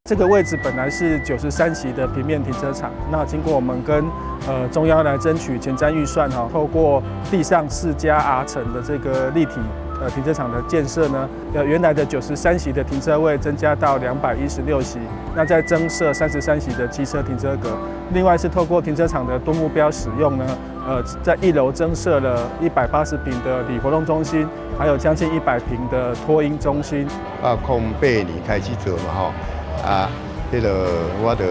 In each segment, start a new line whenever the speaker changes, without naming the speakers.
這個位置本來是93席的平面停車場，那經過我們跟中央來爭取前瞻預算哈，透過地上4+R 層的這個立體停車場的建設呢，原來的九十三席的停車位增加到216席，那再增設33席的機車停車格。另外是透過停車場的多目標使用呢，在一樓增設了180坪的里活動中心，還有將近100坪的托嬰中心。
啊，08年開始做嘛吼，啊，彼個我就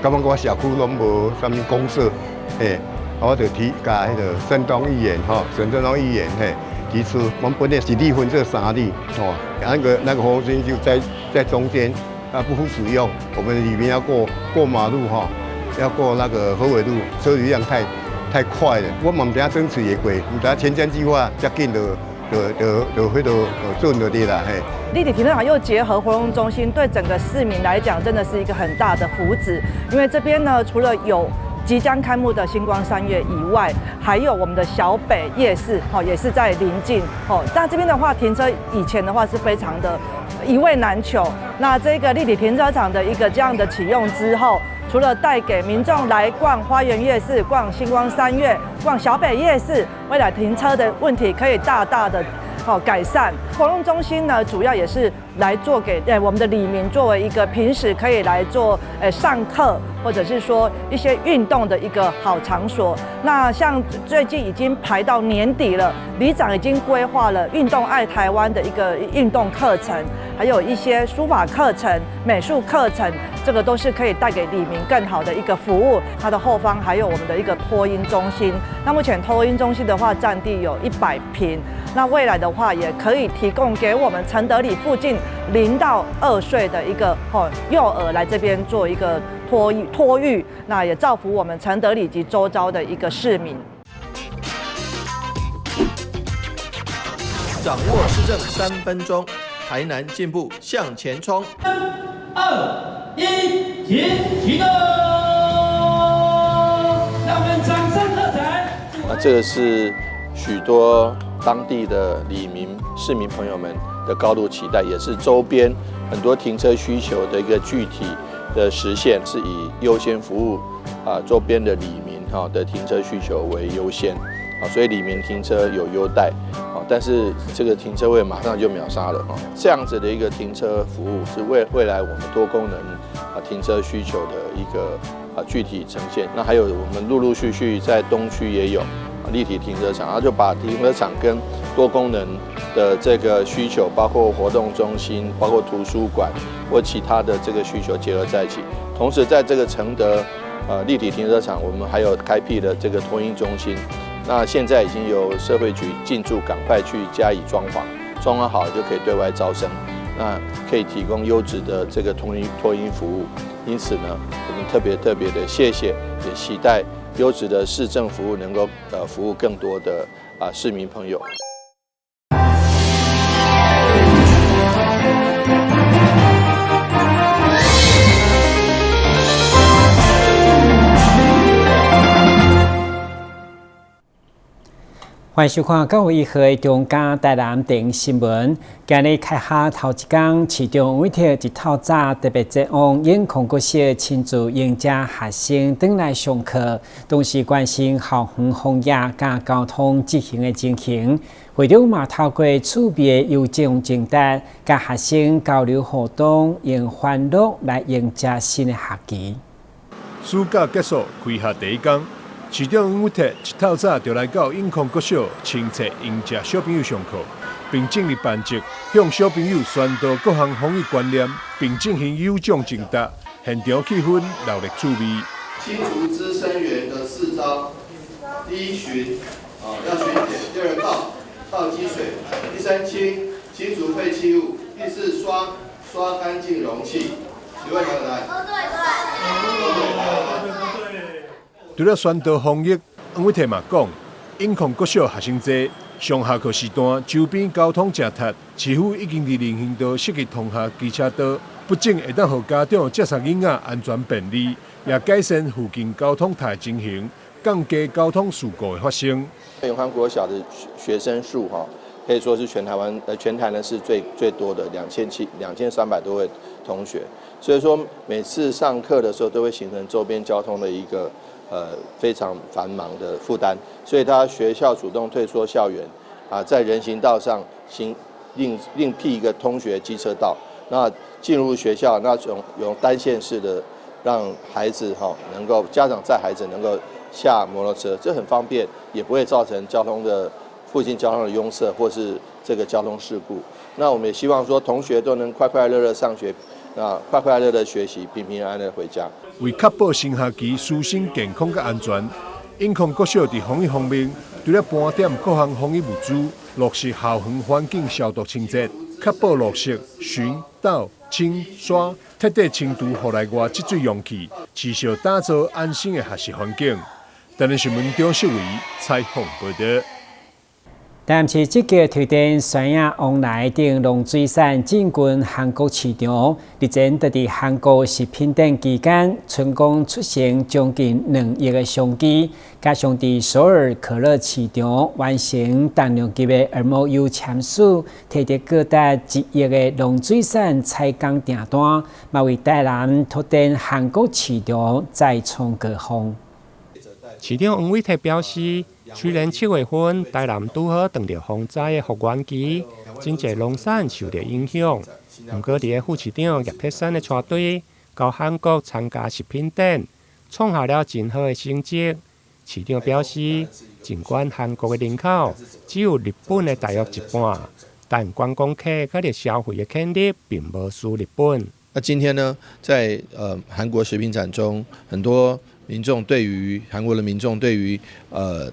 感覺我社區攏無啥物公設，嘿，我就提共彼個沈東議員吼，沈振東議員嘿提出，我們本來是里分這三里，吼，那個活動中心就在中間，啊不敷使用，我們裡面要過馬路吼，要過那個河尾路，車流量太快了，我嘛毋知影爭取會過，毋知影前瞻計劃遮緊就彼個準落去啦，嘿。
立體停車場又結合活動中心，對整個市民來講，真的是一個很大的福祉。因為這邊呢，除了有即將開幕的新光三越以外，還有我們的小北夜市，哦，也是在鄰近。哦，那這邊的話，停車以前的話是非常的一位難求。那這個立體停車場的一個這樣的啟用之後，除了帶給民眾來逛花園夜市、逛新光三越、逛小北夜市，未來停車的問題可以大大的好改善。活動中心呢，主要也是來做給我們的里民作為一個平時可以來做上課或者是說一些運動的一個好場所。那像最近已經排到年底了，里長已經規劃了運動愛台灣的一個運動課程，還有一些書法課程、美術課程，這個都是可以帶給里民更好的一個服務。它的後方還有我們的一個托嬰中心。那目前托嬰中心的話，佔地有100坪。那未來的話，也可以提供給我們承德里附近0到2歲的一個幼兒來這邊做一個托育，那也造福我們承德里及周遭的一個市民。
掌握市政3分鐘，台南進步向前衝。
三、二、一，請啟動！讓我們掌聲喝彩。
那這個是許多當地的里民、市民朋友們的高度期待，也是周邊很多停車需求的一個具體的實現，是以優先服務啊周邊的里民哈的停車需求為優先啊，所以里民停車有優待啊，但是這個停車位馬上就秒殺了哈，這樣子的一個停車服務是未來我們多功能啊停車需求的一個啊具體呈現。那還有我們陸陸續續在東區也有立體停車場，然後就把停車場跟多功能的這個需求，包括活動中心、包括圖書館或其他的這個需求結合在一起。同時，在這個承德立體停車場，我們還有開闢了這個托嬰中心。那現在已經由社會局進駐，趕快去加以裝潢，裝潢好就可以對外招生，那可以提供優質的這個托嬰服務。因此呢，我們特別特別的謝謝，也期待優質的市政服務能夠服務更多的啊市民朋友。
歡迎收看9月1號的中嘉台南電新聞。今日開學頭一工，市長委託一透早特別前往永康國小親自迎接學生轉來上課，同時關心校園防疫佮交通執行的情形。會長嘛透過趣味的有獎徵答，佮學生交流互動，用歡樂來迎接新的學期。
暑假結束，開學第一工。市長黃偉哲一透早就來到永康國小，親切迎接小朋友上課，並進入班級向小朋友宣導各項防疫觀念，並進行有獎徵答，現場氣氛熱鬧趣味。
清除孳生源的四招：第一巡，啊要巡檢；第二倒，倒積水；第三清，清除廢棄物；第四刷，刷乾淨容器。請問哪個答案？
都對，
都對。
除了宣導防疫，黃偉哲嘛講，永康國小學生濟，上下課時段周邊交通誠塞，市府已經佇人行道設計同學機車道，不僅會當予家長接送囡仔安全便利，也改善附近交通台情形，降低交通事故的發生。
永康國小的學生數哈，可以說是全台灣全台呢是最最多的2300多位同學，所以說每次上課的時候都會形成周邊交通的一個非常繁忙的負擔，所以他學校主動退縮校園，啊，在人行道上行另闢一個通學機車道，那進入學校那種用單線式的，讓孩子哈能夠家長載孩子能夠下摩托車，這很方便，也不會造成交通的附近交通的擁塞或是這個交通事故。那我們也希望說同學都能快快樂樂上學，啊，快快樂樂學習，平平安安的回家。
為確保升學期師生健康佮安全，永康國小佇防疫方面，除了盤點各項防疫物資，落實校園環境消毒清潔，確保落實巡、倒、清、刷，徹底清除戶內外積水容器，持續打造安心的學習環境。台南新聞張秀維採訪報導。
台南市積極推展酸仔、旺來等農水產進軍韓國市場，日前佇佇韓國食品展期間，成功促成將近2億的商機，加上佇首爾可樂市場完成重量級的 MOU 簽署，提得高達1億的農水產採購訂單，嘛為台南拓展韓國市場再創高峰。
市長黃偉哲表示，雖然7月份台南拄好碰著風災的復原期，真濟農產受著影響。毋過，佇个副市長葉鐵山的帶隊到韓國參加食品展，創下了真好的成績。市長表示，儘管韓國的人口只有日本的大約一半，但觀光客佮著消費的潛力並無輸日本。
那今天呢，在韓國食品展中，很多民眾對於韓國的民眾對於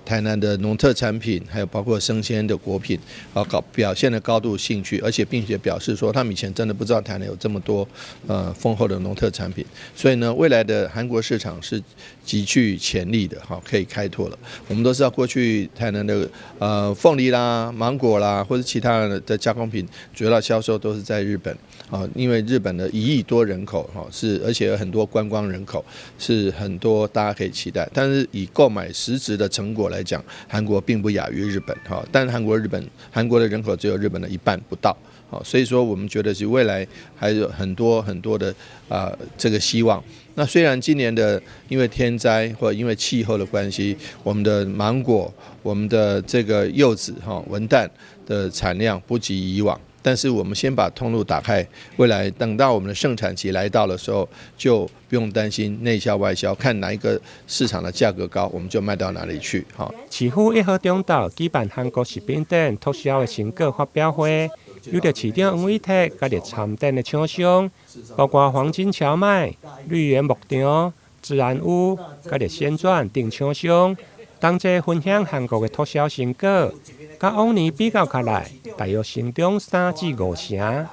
台南的農特產品，還有包括生鮮的果品，啊搞表現了高度興趣，而且並且表示說，他們以前真的不知道台南有這麼多豐厚的農特產品，所以呢，未來的韓國市場是極具潛力的，哈，可以開拓了。我們都知道過去台南的鳳梨啦、芒果啦，或者其他的加工品，主要銷售都是在日本啊，因為日本的1億多人口，哈是，而且有很多觀光人口，是很多大家可以期待。但是以購買實質的成果來講，韓國並不亞於日本，哈，但韓國日本韓國的人口只有日本的一半不到，好，所以說我們覺得是未來還有很多很多的啊這個希望。那雖然今年的因為天災或因為氣候的關係，我們的芒果、我們的這個柚子、哈文旦的產量不及以往。但是我們先把通路打開，未來等到我們的盛產期來到的時候，就不用擔心內銷外銷，看哪一個市場的價格高，我們就賣到哪裡去。哈。
市府1號中晝舉辦韓國食品展拓銷的成果發表會，由著市長黃偉哲佮著參展的廠商，包括黃金蕎麥、綠源牧場、自然屋、佮著鮮鑽等廠商，同齊分享韓國的拓銷成果。佮往年比較起來，大約成長3至5成。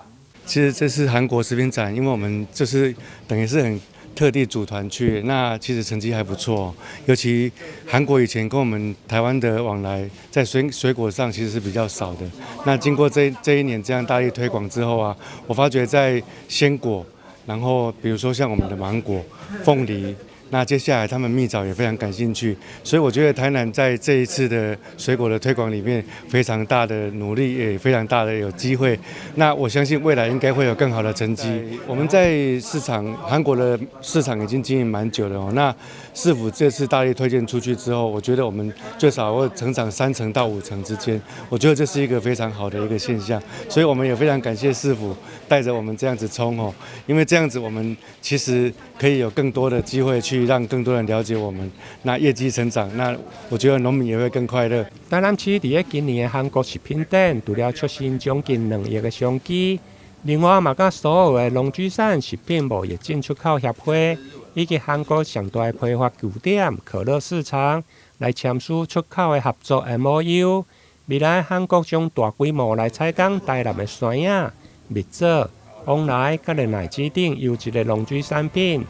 其實這次韓國食品展，因為我們就是等於是很特地組團去，那其實成績還不錯。尤其韓國以前跟我們台灣的往來在水果上其實是比較少的。那經過這一年這樣大力推廣之後啊，我發覺在鮮果，然後比如說像我們的芒果、鳳梨。那接下來他們蜜棗也非常感興趣，所以我覺得台南在這一次的水果的推廣裡面非常大的努力，也非常大的有機會。那我相信未來應該會有更好的成績。我們在市場，韓國的市場已經經營蠻久了哦。那市府這次大力推薦出去之後，我覺得我們最少會成長3成到5成之間，我覺得這是一個非常好的一個現象。所以我們也非常感謝市府帶着我們這樣子衝哦，因為這樣子我們其實可以有更多的機會去讓更多人了解我們，那業績成長，那我覺得農民也會更快樂。
台南市佇个今年的韓國食品展，除了促成將近2億的商機，另外嘛，佮首爾的農水產食品貿易進出口協會以及韓國上大的批發據點可樂市場來簽署出口的合作 MOU。未來韓國將大規模來採購台南的酸仔、蜜棗、旺來佮著奶子等優質的農水產品。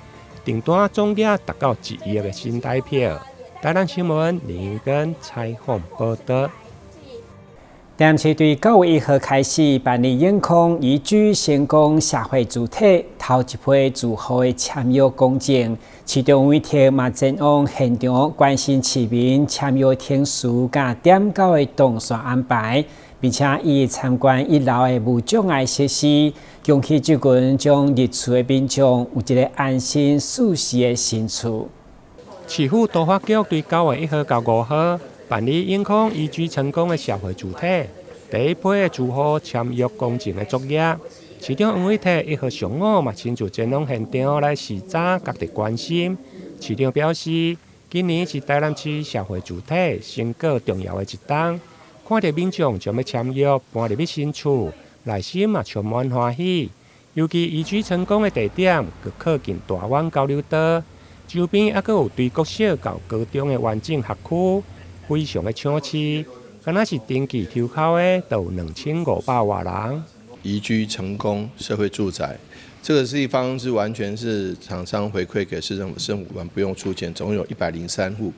訂單總額達到1億的新台票。台南新聞林根採訪報導。
台南市對9月1號開始辦理永康宜居成功社會住宅頭一批住戶的簽約公證，市長委託嘛前往現場關心市民簽約程序佮點交的動線安排，並且伊參觀一樓的無障礙設施，恭喜這群將入厝的民眾有一个安心舒適的新厝。
市府都發局對9月1號到5號辦理永康移居成功的社會住宅第一批的住戶簽約工程的作業。市長黃偉哲1號上午嘛親自前往現場來視察，佮佇關心。市長表示，今年是台南市社會住宅成果重要的一冬，看著民眾將欲簽約搬入去新厝，內心嘛充滿歡喜。尤其移居成功的地點，閣靠近大灣交流道，周邊猶閣有對國小到高中的完整學區，非常的搶市。敢若是登記抽鬮的，就有2500外人。
移居成功社會住宅，這個地方是完全是廠商回饋給市政府，市政府我們不用出錢，總有103戶。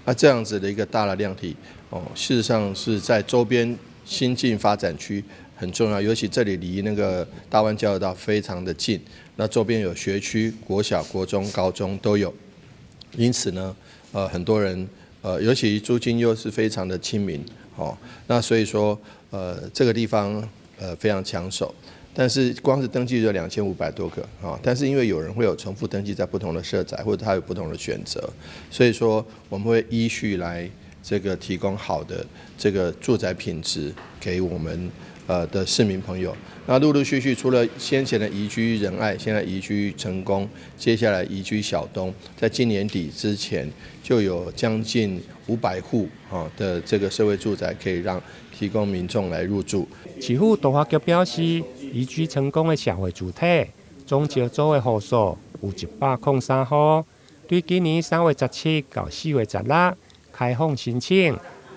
那這樣子的一個大的量體，哦，事實上是在周邊新進發展區很重要，尤其這裡離那個大灣交流道非常的近，那周邊有學區，國小、國中、高中都有，因此呢，很多人，尤其租金又是非常的親民，哦，那所以說，這個地方，非常搶手，但是光是登記就2500多個啊！但是因為有人會有重複登記在不同的社宅，或者他有不同的選擇，所以說我們會依序來這個提供好的這個住宅品質給我們的市民朋友。那陸陸續續，除了先前的移居仁愛，現在移居成功，接下來移居小東，在今年底之前就有將近500戶啊的這個社會住宅可以讓提供民眾來入住。
市府都發局表示，移居成功的社會住宅總招租的戶數有103戶，對今年3月17到4月16開放申請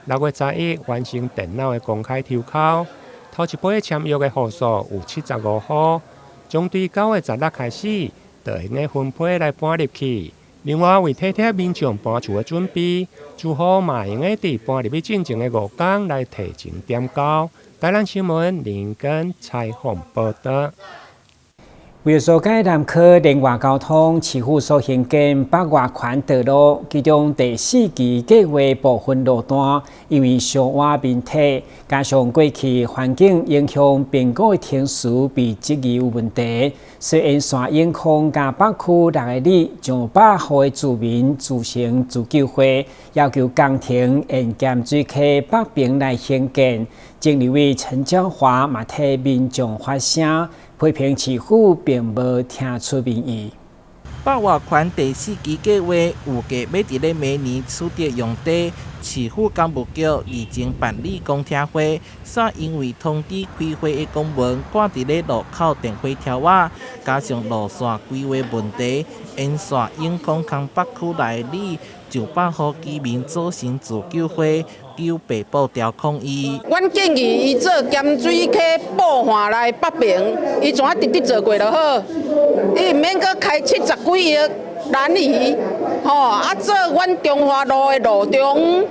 ，6月11完成電腦的公開抽鬮。頭一批簽約的戶數有75戶，將對9月16開始就會用分批來搬入去。另外，為體貼民眾搬厝的準備，住戶嘛會用佇搬入去進前的5工來提前點交。台南新聞林根採訪報導。
為了疏解南科連外交通，市府所興建北外環道路，其中第四期計劃部分路段因為燒挖面體，加上過去環境影響評估的程序被質疑有問題，所以沿線永康佮北區六个里上百戶的住民組成自救會，要求工程沿鹹水溪北爿來興建。前立委陳椒華嘛替民眾發聲，批評市府並無聽取民意。
北外環第四期計劃預計欲佇咧明年取得用地，市府工務局日前辦理公聽會，煞因為通知開會的公文掛佇咧路口電火柱仔，加上路線規劃問題，沿線永康崁北區內里上百戶居民組成自救會，求白布條抗議。
阮建議伊做鹹水溪布岸來北爿，伊怎啊直直做過就好，伊毋免閣開70幾億南移，吼啊做阮中華路的路中，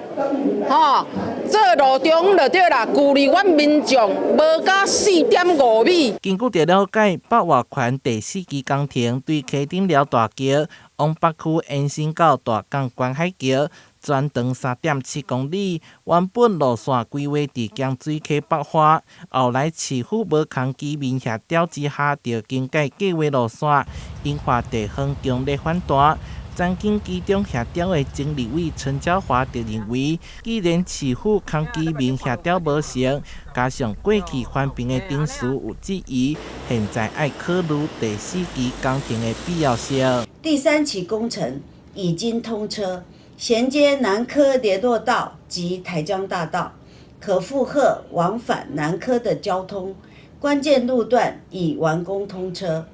吼做路中就對啦，距離阮民眾無甲4.5米。
根據著了解，北外環第四期工程對溪頂寮大橋往北區延伸到大港觀海橋，全長3.7公里。原本路線規劃佇鹹水溪北岸，後來市府無崁居民協調之下，就更改計劃路線，引發地方強烈反彈。曾經其中協調的前立委陳椒華就認為，既然市府崁居民協調無成，加上過去環評的程序有質疑，現在愛考慮第四期工程的必要性。
第三期工程已經通車，銜接南科聯絡道及台江大道，可負荷往返南科的交通。關鍵路段已完工通車。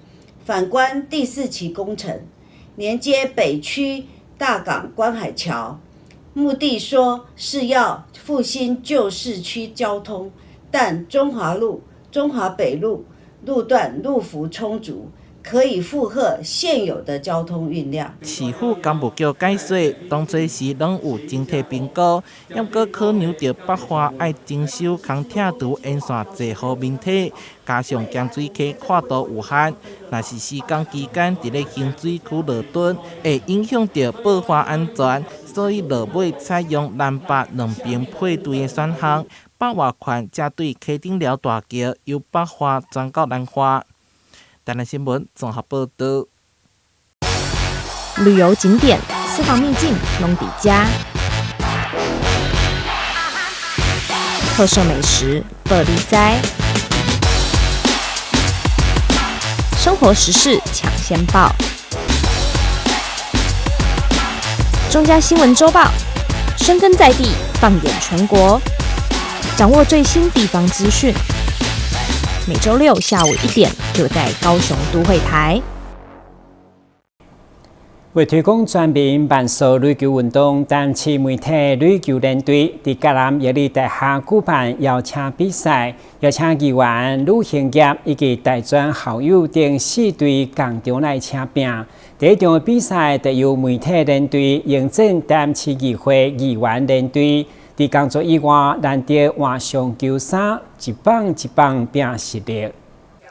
反觀第四期工程，連接北區大港觀海橋，目的說是要復興舊市區交通，但中華路、中華北路路段路幅充足，可以負荷現有的交通運量。
市府工務局解說，當初時攏有整體評估，猶閣考量著北岸愛徵收空拆除沿線濟戶面體，加上鹹水溪闊度有限，若是施工期間佇咧深水區落墩，會影響著布岸安全，所以落尾採用南北兩邊配對的選項。北外環才對溪頂寮大橋由北岸轉到南岸。台南新聞綜合報導。
旅遊景點、私房秘境，攏佇遮。特色美食，報你知。生活時事搶先報。中嘉新聞週報，深耕在地，放眼全國，掌握最新地方資訊。每週六下午1點，就在高雄都會台。
為推廣全民慢速壘球運動，台南市媒體壘球聯隊佇嘉南藥理大學舉辦邀請比賽，邀請議員呂興業以及大專校友等四隊共同來捙拼。第一場比賽，就由媒體聯隊迎戰台南市議會議員聯隊。佇工作以外，難得換上球衫，一棒一棒拼實力。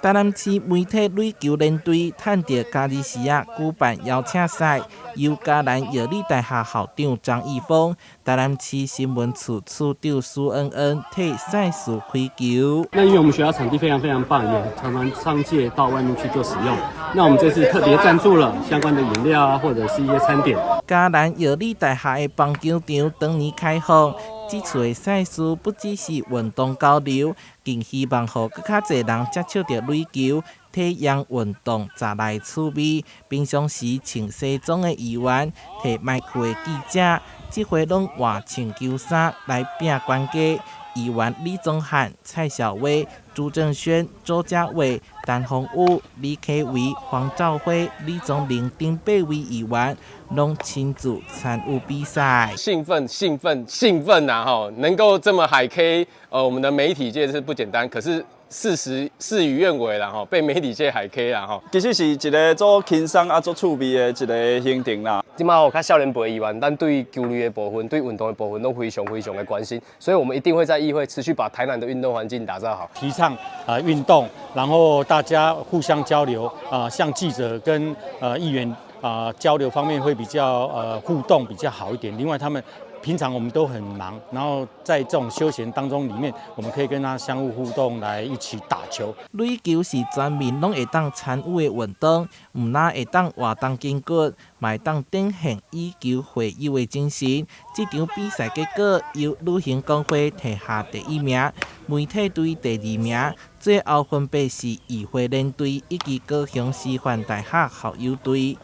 台南市媒體壘球聯隊趁著嘉義時仔舉辦邀請賽，由嘉南藥理大學校長張義峰、台南市新聞處處長蘇恩恩替賽事開球。
那因為我們學校場地非常非常棒，也常常商借到外面去做使用。那我們這次特別贊助了相關的飲料啊，或者是一些餐點。
嘉南藥理大學的棒球場當年開放。這次的賽事不只是運動交流，更希望予閣較濟人接觸著壘球，體驗運動十來趣味。平常時穿西裝的議員，提麥克的記者，這回攏換穿球衫來拼關家。議員李宗翰、蔡小薇、朱正軒、周家偉、陳宏武、李啟維、黃兆輝、李宗霖等八位議員，攏親自參與比賽。
興奮、興奮、興奮啊！吼，能夠這麼海 K，我們的媒體界是不簡單，可是事實事與願違啦，吼，被媒體界海 K 啦，吼。
其實是一個足輕鬆啊，足趣味的一個行程啦。
這馬有較少年輩的議員，咱對球類的部分、對運動的部分攏非常非常的關心，所以我們一定會在議會持續把台南的運動環境打造好。
提倡啊運動，然後大家互相交流啊，像記者跟議員啊交流方面會比較互動比較好一點。另外他們平常我們都很忙，然後在這種休閒當中裡面，我們可以跟他相互互動，來一起打球。
壘球是全民攏會當參與的運動，毋但會當活動筋骨，嘛會當展現以球會友的精神。這場比賽結果由旅行公會提下第一名，媒體隊第二名，最後分別是議會聯隊以及高雄師範大學校友隊。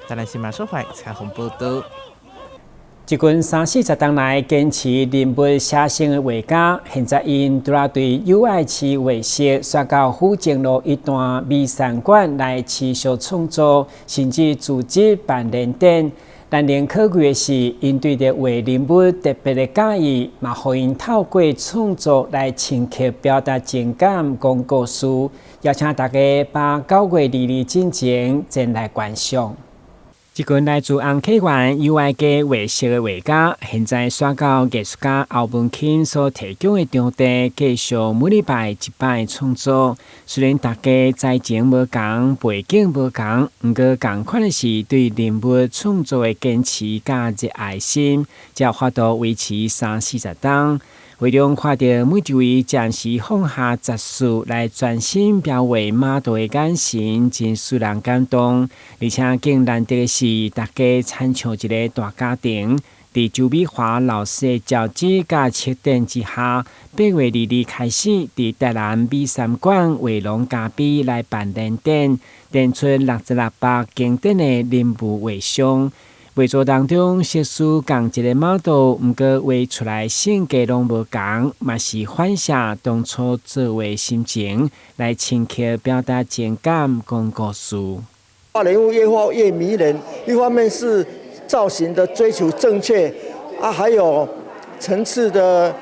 台南新聞所採訪報導。
這群三四十冬來堅持人物寫生的畫家，現在𪜶除了對友愛市畫室，煞到府前路一段美術館來持續創作，甚至組織辦聯展。難能可貴的是，𪜶對著畫人物特別的佮意，嘛予𪜶透過創作來深刻表達情感、講故事。邀請大家把9月22進前前來觀賞。這群來自紅溪縣友愛街畫室的畫家，現在徙到藝術家歐文钦所提供的場地，繼續每禮拜一擺創作。雖然大家才情無仝，背景無仝，毋過仝款的是對人物創作的堅持佮熱愛心，才有法度維持三四十冬。畫中看著每一位暫時放下雜事來專心描畫馬道的眼神，真使人感動。而且更難得的是，大家親像一个大家庭。佇周美華老師的召集佮策展之下，8月22開始，佇台南美三館畫廊咖啡來辦聯展，展出66幅經典的人物畫像。畫作當中，設施仝一个馬道，毋過畫出來性格攏無仝，嘛是反射當初作畫心情，來深刻表達情感、講故事。
畫人物越畫越迷人，一方面是造型的追求正確，啊，還有層次的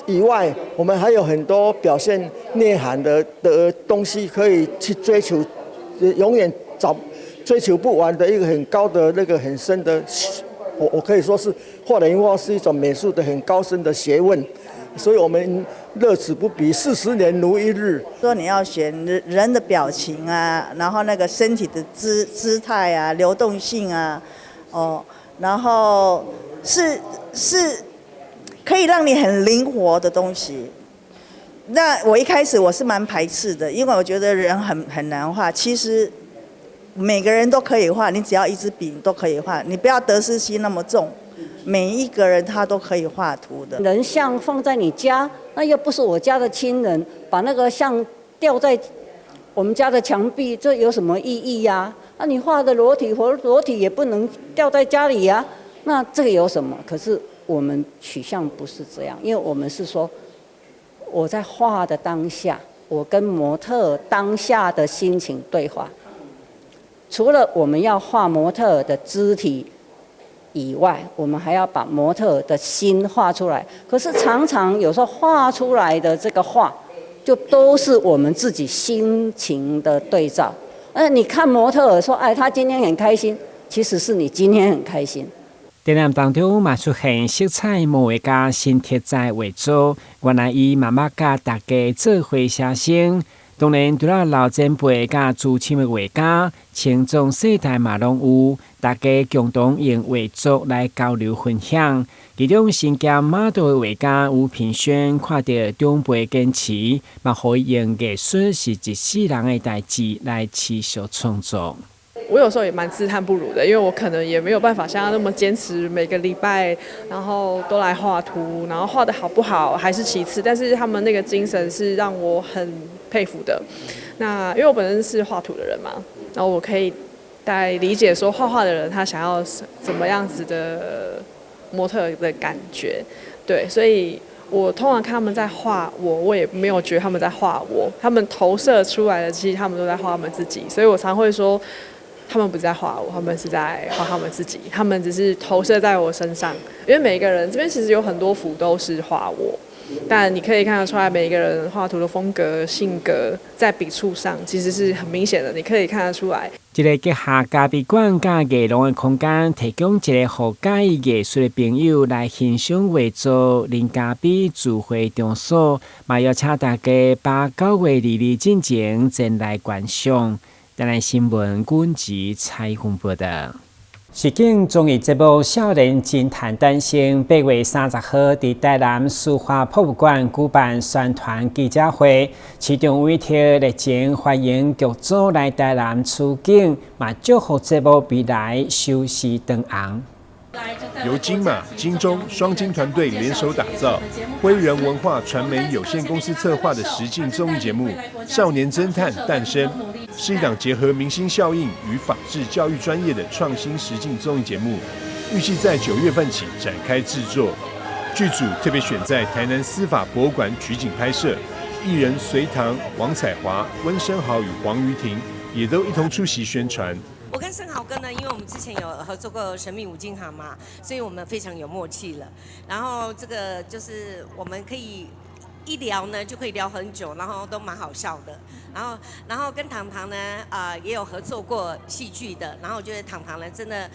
以外，我們還有很多表現內涵的東西可以去追求，永遠找。追求不完的一個很高的那個很深的，我可以說是畫人物畫是一種美術的很高深的學問，所以我們樂此不疲，40年如一日。
說你要選人的表情啊，然後那個身體的姿態啊，流動性啊，哦，然後是可以讓你很靈活的東西。那我一開始我是蠻排斥的，因為我覺得人很難畫。其實每個人都可以畫，你只要一支筆都可以畫，你不要得失心那麼重。每一個人他都可以畫圖的。
人像放在你家，那又不是我家的親人，把那個像吊在我們家的牆壁，這有什麼意義呀？那你畫的裸體或裸體也不能吊在家裡呀，那這個有什麼？可是我們取向不是這樣，因為我們是說，我在畫的當下，我跟模特當下的心情對話。除了我們要畫模特的肢體以外，我們還要把模特的心畫出來。可是常常有時候畫出來的這個畫，就都是我們自己心情的對照。那你看模特兒說，哎，他今天很開心，其實是你今天很開心。
展覽當中嘛出現色彩漫畫家新題材畫作，原來伊嘛捌佮大家做伙寫生。當然，除了老前輩佮資深的畫家，青壯世代嘛攏有，大家共同用畫作來交流分享。其中，身兼馬道的畫家吳品軒看著長輩堅持，嘛予伊用藝術是一世人的代誌來持續創作。
我有時候也蠻自嘆不如的，因為我可能也沒有辦法像他那麼堅持，每個禮拜然後都來畫圖，然後畫得好不好還是其次，但是他們那個精神是讓我很佩服的。那因為我本身是畫圖的人嘛，然後我可以大概理解說畫畫的人他想要怎麼樣子的模特的感覺，對，所以我通常看他們在畫我，我也沒有覺得他們在畫我，他們投射出來的其實他們都在畫他們自己，所以我常會說，他們不是在畫我，他們是在畫他們自己，他們只是投射在我身上。因為每一個人這邊其實有很多幅都是畫我，但你可以看得出來，每一個人畫圖的風格、性格在筆觸上其實是很明顯的，你可以看得出來。
這個結合咖啡館佮藝廊的空間，提供一個予佮意藝術的朋友來欣賞畫作、啉咖啡、聚會場所，嘛邀請大家把9月22進前前來觀賞。台南新聞軍籍采訪報道。實境綜藝節目《少年偵探誕生》8月30號佇台南司法博物館舉辦宣傳記者會，市長委託熱情歡迎劇組來台南取景，嘛祝福節目未來收視長紅。
由金馬、金鐘雙金團隊聯手打造，輝人文化傳媒有限公司策劃的實境綜藝節目《少年偵探誕生》，是一檔結合明星效應與法治教育專業的創新實境綜藝節目，預計在9月份起展開製作。劇組特別選在台南司法博物館取景拍攝，藝人隋棠、王彩樺、溫昇豪與黃瑜婷也都一同出席宣傳。
我跟昇豪哥呢，因為我們之前有合作過《神秘五金行》嘛，所以我們非常有默契了。然後這個就是我們可以一聊呢，就可以聊很久，然後都蠻好笑的。然後跟糖糖呢，也有合作過戲劇的。然後我覺得糖糖呢，真的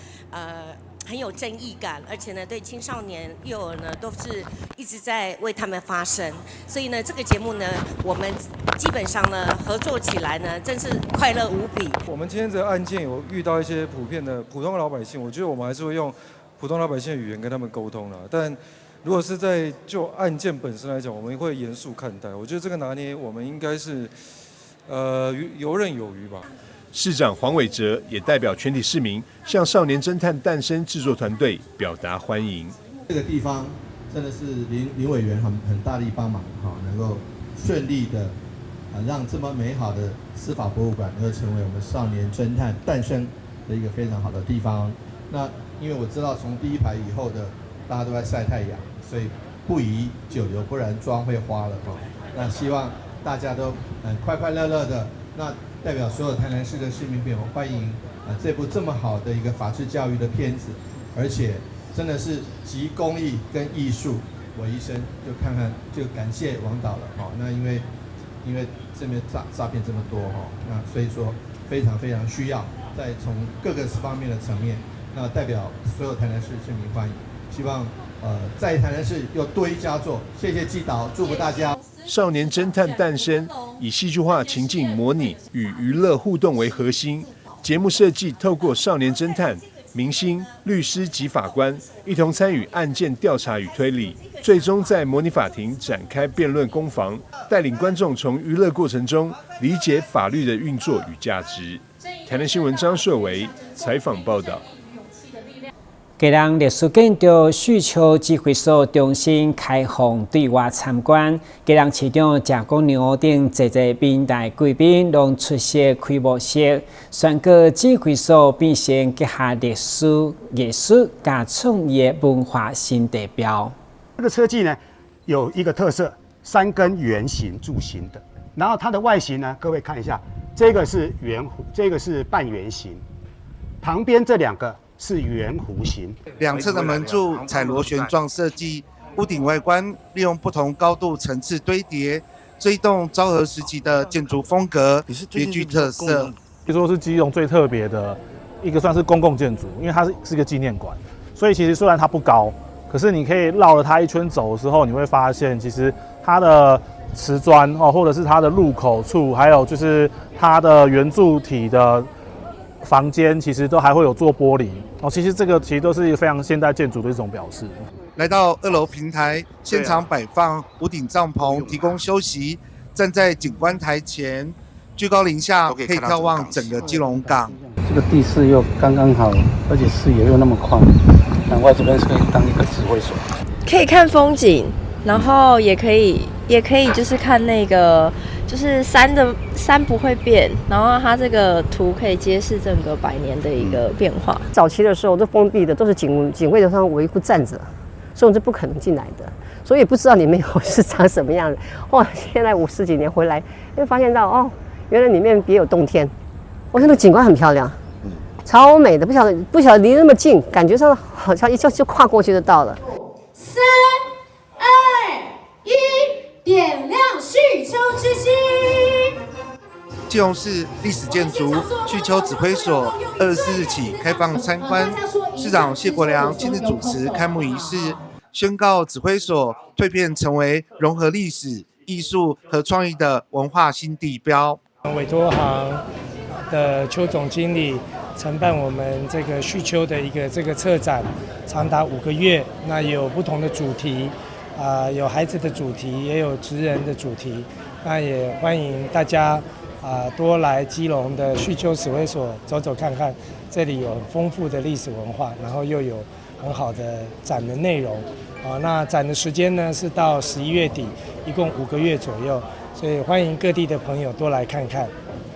很有正義感，而且呢，對青少年、幼兒呢，都是一直在為他們發聲。所以呢，這個節目呢，我們基本上呢，合作起來呢，真是快樂無比。
我們今天這個案件有遇到一些普遍的普通的老百姓，我覺得我們還是會用普通老百姓的語言跟他們溝通啦。但如果是在就案件本身來講，我們會嚴肅看待。我覺得這個拿捏，我們應該是游刃有餘吧。
市長黃偉哲也代表全體市民，向《少年偵探誕生》製作團隊表達歡迎。
這個地方真的是林林委員很大力幫忙，哈，能夠順利的啊，讓這麼美好的司法博物館能夠成為我們少年偵探誕生的一個非常好的地方。那因為我知道從第一排以後的大家都在曬太陽，所以不宜久留，不然妝會花了哈。那希望大家都快快樂樂的。那代表所有台南市的市民朋友，歡迎啊這部這麼好的一個法治教育的片子，而且真的是集工藝跟藝術為一身，就看看就感謝王導了哈。那因為這邊詐騙這麼多哈，那所以說非常非常需要再從各個方面的層面，那代表所有台南市市民歡迎，希望在台南市又多一佳作，謝謝季導，祝福大家。
少年偵探誕生，以戲劇化情境模擬與娛樂互動為核心，節目設計透過少年偵探、明星、律師及法官一同參與案件調查與推理，最終在模擬法庭展開辯論攻防，帶領觀眾從娛樂過程中理解法律的運作與價值。台南新聞張碩維採訪報道。
基隆歷史建築敘丘指揮所重新開放對外參觀。基隆市長謝國樑等濟濟民代貴賓攏出席開幕式，宣告指揮所變成結合歷史、藝術佮創意的文化新地標。
這個車記呢，有一個特色，三根圓形柱形的，然後它的外形呢，各位看一下，這個是圓弧，這個是半圓形，旁邊這兩個是圓弧形。
兩側的門柱採螺旋狀設計，屋頂外觀利用不同高度層次堆疊，這一棟昭和時期的建築風格別具特色。
可以說是基隆最特別的一個，算是公共建築，因為它是一個紀念館，所以其實雖然它不高，可是你可以繞了它一圈走的時候，你會發現其實它的瓷磚哦，或者是它的入口處，還有就是它的圓柱體的房間，其實都還會有做玻璃哦。其實這個其實都是一個非常現代建築的一種表示。
來到二樓平台，現場擺放屋頂帳篷，提供休息。站在景觀台前，居高臨下可以眺望整個基隆港。
這個地勢又剛剛好，而且視野又那麼寬，難怪這邊是可以當一個指揮所。
可以看風景，然後也可以就是看那個，就是山的山不會變，然後它這個圖可以揭示整個百年的一個變化。
早期的時候都封閉的，都是警衛的上圍護站着，所以是不可能進來的，所以不知道裡面是長什麼樣子。哇，現在50幾年回來，又發現到哦，原來裡面別有洞天。我看那個景觀很漂亮，超美的，不曉得離那麼近，感覺上好像一下就跨過去就到了。
3、2、1，點亮敘丘之星。
基隆市歷史建築敘丘指揮所24日起開放參觀，市長謝國樑親自主持開幕儀式，宣告指揮所蛻變成為融合歷史、藝術和創意的文化新地標。
委託行的邱總經理承辦我們這個敘丘的一個這個策展，長達5個月，那有不同的主題，啊，有孩子的主題，也有職人的主題，那也歡迎大家啊多來基隆的敘丘指揮所走走看看，這裡有豐富的歷史文化，然後又有很好的展的內容，啊，那展的時間呢是到11月底，一共五個月左右，所以歡迎各地的朋友多來看看。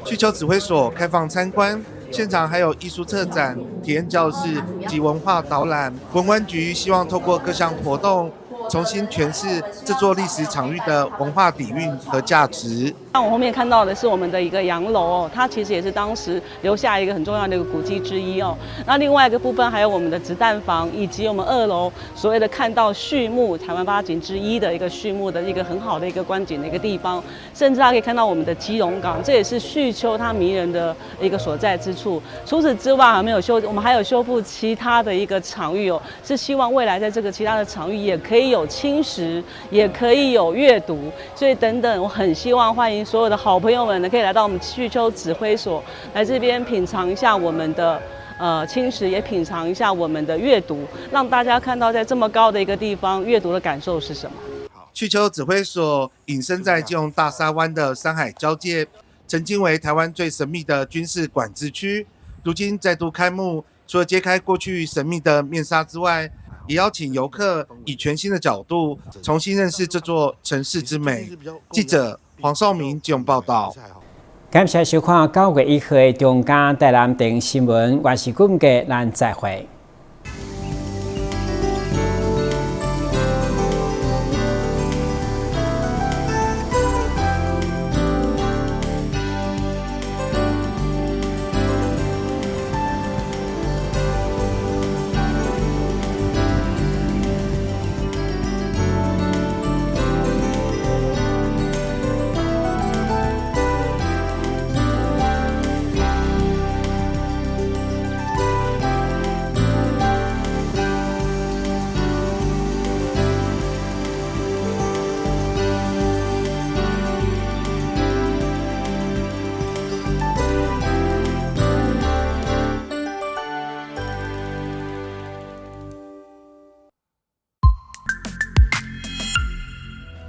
敘丘指揮所開放參觀，現場還有藝術策展、體驗教室及文化導覽。文管局希望透過各項活動，重新詮釋這座歷史場域的文化底蘊和價值。
那我後面看到的是我們的一個洋樓哦，它其實也是當時留下一個很重要的一個古蹟之一哦。那另外一個部分還有我們的子彈房，以及我們二樓所謂的看到畜牧台灣八景之一的一個畜牧的一個很好的一個觀景的一個地方，甚至還可以看到我們的基隆港，這也是敘丘它迷人的一個所在之處。除此之外，還沒有修，我們還有修復其他的一個場域哦，是希望未來在這個其他的場域也可以有輕食，也可以有閱讀，所以等等，我很希望歡迎所有的好朋友們呢，可以來到我們敘丘指揮所，來這邊品嘗一下我們的輕食，也品嘗一下我們的閱讀，讓大家看到在這麼高的一個地方閱讀的感受是什麼。
敘丘指揮所隱身在基隆大沙灣的山海交界，曾經為台灣最神秘的軍事管制區，如今再度開幕，除了揭開過去神秘的面紗之外，也邀請遊客以全新的角度重新認識這座城市之美。記者黃少明基隆報道。
感謝收看9月1號的中嘉台南電新聞，我是顧杰，咱再會。